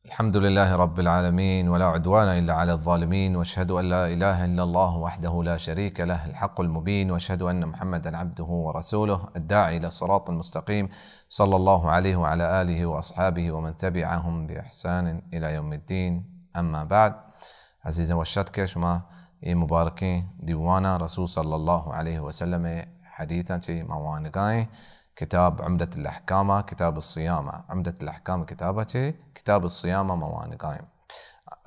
الحمد لله رب العالمين، ولا عدوان إلا على الظالمين، وأشهد أن لا إله إلا الله وحده لا شريك له الحق المبين، وأشهد أن محمدا عبده ورسوله الداعي إلى الصراط المستقيم، صلى الله عليه وعلى آله وأصحابه ومن تبعهم بإحسان إلى يوم الدين. أما بعد. عزیزیں وش اتکے شما اے مبارکیں دیوانا رسول صلی اللہ علیہ وسلم ءِ حدیثاں چہ ما وانگائیں، کتاب عمدۃ الاحکام ءَ، کتاب الصیام ءَ، عمدۃ الاحکام کتاب ءَ چہ کتاب الصیام ءَ ما وانگائیں۔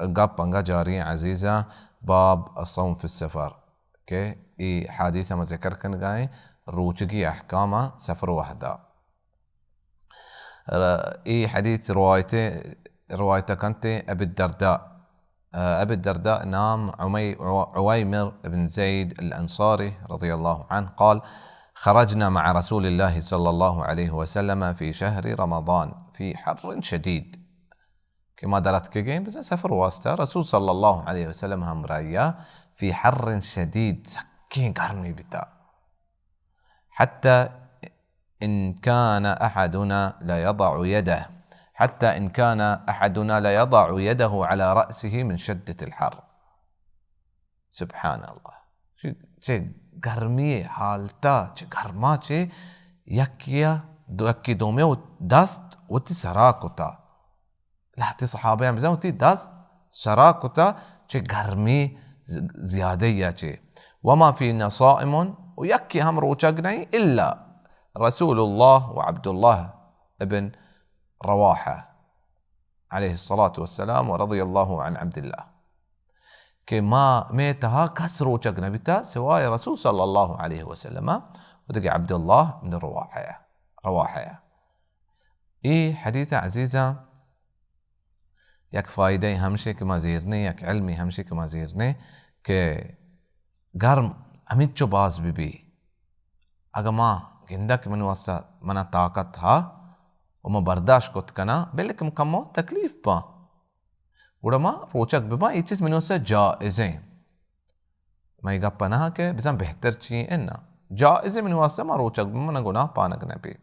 گپ انگا جاری ایں عزیزاں، باب الصوم فی السفر، کہ اے حدیث ءَ ما ذکر کنگائیں، روچگی احکام ءَ سفر وہدا۔ ر-، اے حدیث روایت، روایت کنت ابی الدرداء۔ ابی الدرداء نام عمی-، عویمر بن زید الانصاری رضی اللہ عنہ قال: خرجنا مع رسول الله صلى الله عليه وسلم في شهر رمضان في حر شديد. کہ ما دراتکگیں بزاں سفر واسطہ رسول صلی اللہ علیہ وسلم ہمراہیا فی حر شدید، سکیں گرمی بیتا۔ حتی إن كان أحدنا ليضع يده، حتى إن كان أحدنا ليضع يده على رأسه من شدة الحر. سبحان اللہ۔ چہ، چہ گرمی حالتا، چہ گرما چہ یکیا دو، یکی دومی و دست وتی سرا کتا۔ لہتے صحابہ ہم بزاں وتی دست سرا کتا چہ گرمی ز-، زیادہ یا چہ۔ وما فينا صائم، و یکی ہم روچگ نہیں، الا رسول اللہ و عبداللہ ابن رواحہ علیہ الصلاة والسلام و رضی اللہ عن عبداللہ، کہ ما، مے تہا کس روچگ نبیتا سوائے رسول صلی اللہ علیہ وسلم و دگہ عبداللہ بن رواحہ، رواحہ۔ اے حدیث عزیزاں یک فائدہ ہمشے کہ ما زیرنے، یک علمی ہمشے کہ ما زیرنے کہ گرم ہمینچو باز بہ بی، اگہ ما گندہ کہ من واسطہ منا طاقت ہا و ما برداشت کت کنا، بلکہ کمو تکلیف با، گڑا ما روچگ بباں، اے چیز منی واسطہ جائزیں۔ ما اے گپ نہ کہ بزاں بہتر چی ایں، اناں۔ جائزیں منی واسطہ ما روچگ بباں، منا گناہ پانگ نہ بی۔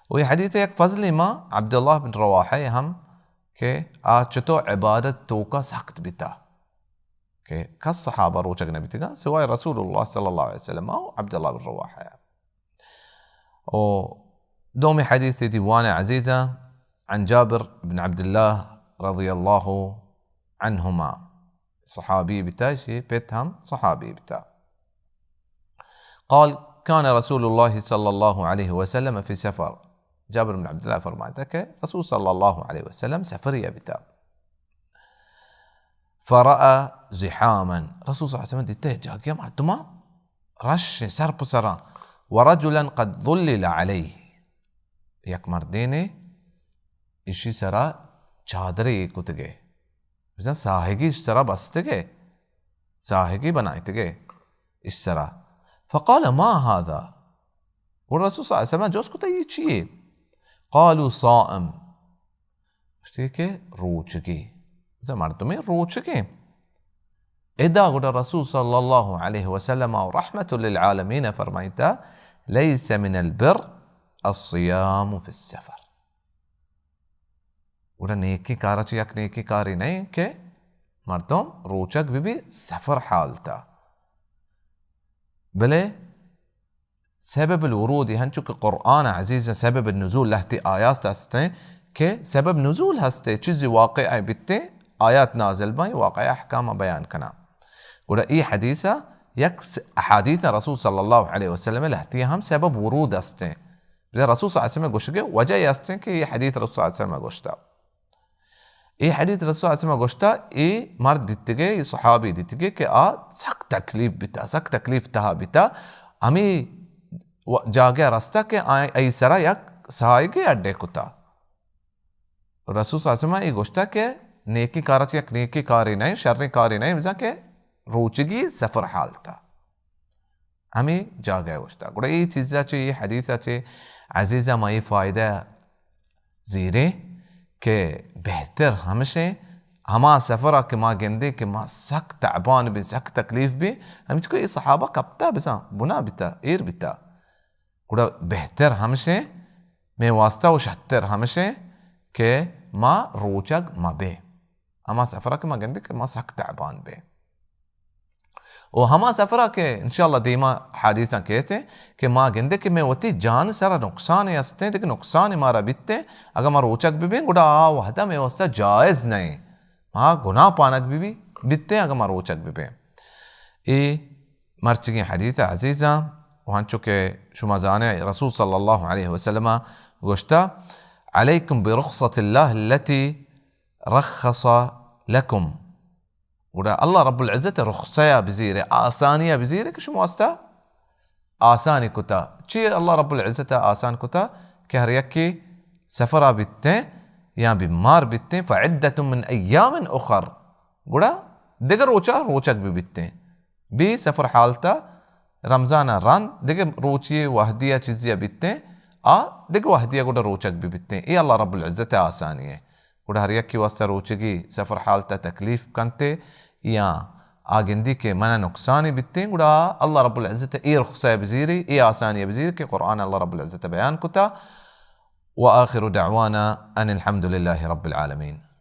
و اے حدیث یک فضلے ما عبداللہ بن رواحہ ہم کہ آ چتو عبادت توکا سخت بیتا کہ کس صحابہ روچگ نہ بیتگاں سوائے رسول اللہ صلی اللہ علیہ وسلم و عبداللہ بن رواحہ۔ و دومی حدیث دیوان عزیزاں، عن جابر بن عبداللہ رضی اللہ عنہما، صحابی بیتا، شی پت ہم صحابی بیتا۔ قال: كان رسول الله صلى الله عليه وسلم في سفر. جابر بن عبداللہ فرمائتا کہ رسول صلی اللہ علیہ وسلم سفری بیتا۔ فرأى زحاما، رسول صلی اللہ علیہ وسلم دیتے جاگیا مردما رش سر پہ سراں، ورجلا قد ظلل عليه، یک مردینے اشی سرا چادرے کتگے، بزاں ساہگی اش سرا بستگے، ساہگی بنائتگے اش سرا۔ فقال: ما هذا؟ و رسول صلی اللہ علیہ وسلم جوز کتا، یہ چیے؟ قالوا: صائم۔ گوشتی کہ روچگی۔ بزاں مردمے روچگیں۔ ادا گڑا رسول صلی اللہ علیہ وسلم و رحمت للعالمین فرمائیتا: ليس من البر الصيام في السفر۔ گڑا نیکی کارا چہ یک نیکی کاری نہیں کہ مردم روچگ بہ بی سفر حالتا۔ بلے سبب الورود، ہنچو کہ قرآن عزیز سبب النزول لہتی آیات ہستیں کہ سبب نزول ہستے، چیزی واقعہ بیتے، آیات نازل بیں، واقعہ احکام بیان کنا۔ گڑا ای حدیث یک س-، احادیث رسول صلی اللہ علیہ وسلم لہتی ہم سبب ورود ہستیں۔ بلے رسول صلی اللہ علیہ وسلم گوشگے وجہ ہستیں کہ یہ حدیث رسول صلی اللہ علیہ وسلم گوشتا۔ اے حدیث رسول صلی اللہ علیہ وسلم گوشتا، اے مرد دیتگے، اے صحابی دیتگے کہ آ سک تکلیف بیتا، سک تکلیف تہا بیتا، ہمیں و-، جاگہ رستا کہ آ-، ای سرا یک سائگے اڈے کتا۔ رسول صلی اللہ علیہ وسلم اے گوشتا کہ نیکی کارا چہ یک نیکی کاری نہیں، شریں کاری نہیں، بزاں کہ روچگی سفر حالتا۔ ہمے جاگہ ء اوشتات۔ گڑا اے چیز ء چہ، اے حدیث ء چہ عزیزاں ما اے فائدہ زیریں کہ بہتر ہمشیں ہما سفر ء کہ ما گندیں کہ ما سک تعبان بیں، سک تکلیف بیں، ہمینچکو اے صحابہ کپتا بزاں، بنا بیتا، ایر بیتا۔ گڑا بہتر ہمشیں، مئے واسطہ و شتر ہمشیں کہ ما روچگ مہ بیں۔ ہما سفرا کہ ما گندیں کہ ما سک تعبان بیں۔ و ہما سفرا کہ انشاءاللہ دیما حدیثاں کیت کہ ما گندیں کہ مئے وتی جان سرا نقصان ہستیں، دگہ نقصان مارا بیتیں، اگاں ما روچگ ببیں، گڑا آ وہدا مئے واسطہ جائز نئیں۔ ما گناہ پانگ ببی، بیتیں، اگاں ما روچگ ببیں۔ اے مرچگیں حدیث عزیزاں، و ہنچو کہ شما زانے، رسول صلی اللہ علیہ وسلم گوشتا، علیکم برخصة اللہ التي رخص لكم۔ گڑا اللہ رب العزت رخصہ بزیرے، آسانی بزیرے کہ شما واسطہ آسانی کتا۔ چی اللہ رب العزت آسان کتا؟ کہ ہر یکی سفرا بیتیں یا بیمار بیتیں، فعدة من ایام اخر، گڑا دگہ روچا روچگ بہ بیتیں۔ بی سفر حالتا رمضان رند دگہ روچی وہدی چیزی بیتیں، آ دگہ وہدی گڑا روچگ بہ بیتیں۔ اے اللہ رب العزت آسانی ہے۔ گڑا ہر یکی واسطہ روچگی سفر حالتا تکلیف کنتے یا آ گندی کہ منا نقصانی بیتیں، گڑا اللہ رب العزت اے رخصہ بزیری، اے آسانی بزیری کہ قرآن اللہ رب العزت بیان کتا۔ وآخر دعوانا ان الحمد لله رب العالمين۔